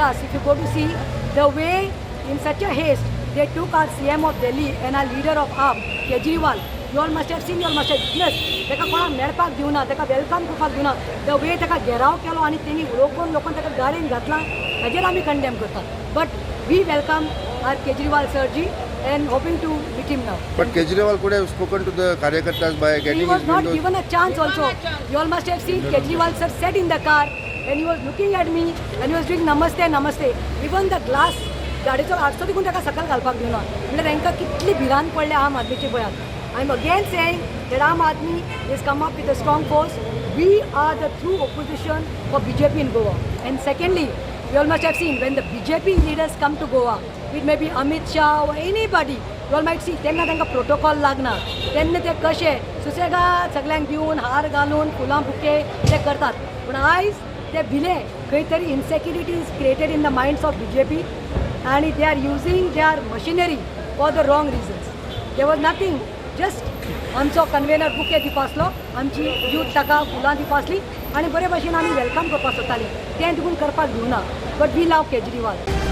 Madras, if you go to see the way in such a haste they took our CM of Delhi and our leader of AAP, Kejriwal. You all must have seen, you all must have witnessed. ताका कोणाक मेळपाक दिवना, ताका welcome करपाक दिवना. The way ताका घेराव केलो आनी तेणी लोकोन लोकोन ताका गाडयेन घातला, हाजेर आमी कंडेम करतात. But we welcome our Kejriwal sir ji and hoping to meet him now. But Kejriwal could have spoken to the karyakartas by He getting was his not windows. Given a chance also. You all must have seen Kejriwal sir sat in the car and he was looking at me and he was doing namaste, namaste. Even the glass, गाडयेचो आरसो देखून ताका सकयल घालपाक दिवना. म्हणल्यार तांकां कितली भिरांत पडल्या आम आदमीची पळयात. I am again saying that Aam Aadmi is come up with a strong force. We are the true opposition for BJP in Goa. And secondly, you all must have seen when the BJP leaders come to Goa, it may be Amit Shah or anybody, you all might see तेन्ना तांकां protocol लागना. तेन्ना ते कशे सुसेगाद सगल्यांक दिवन, हार घालून, फुलां बुके ते करतात. पूण आयज ते भिले. खंय तरी insecurity is created in the minds of BJP आनी they are using their machinery for the wrong reasons. There was nothing, just आमचो कन्वेनर बुके दिवपा आसलो, आमची यूथ ताका फुलां दिवपा आसली आनी बरे भशेन आमी welcome करपाक सोदताली. तें देखून करपाक दिवना. But we love Kejriwal.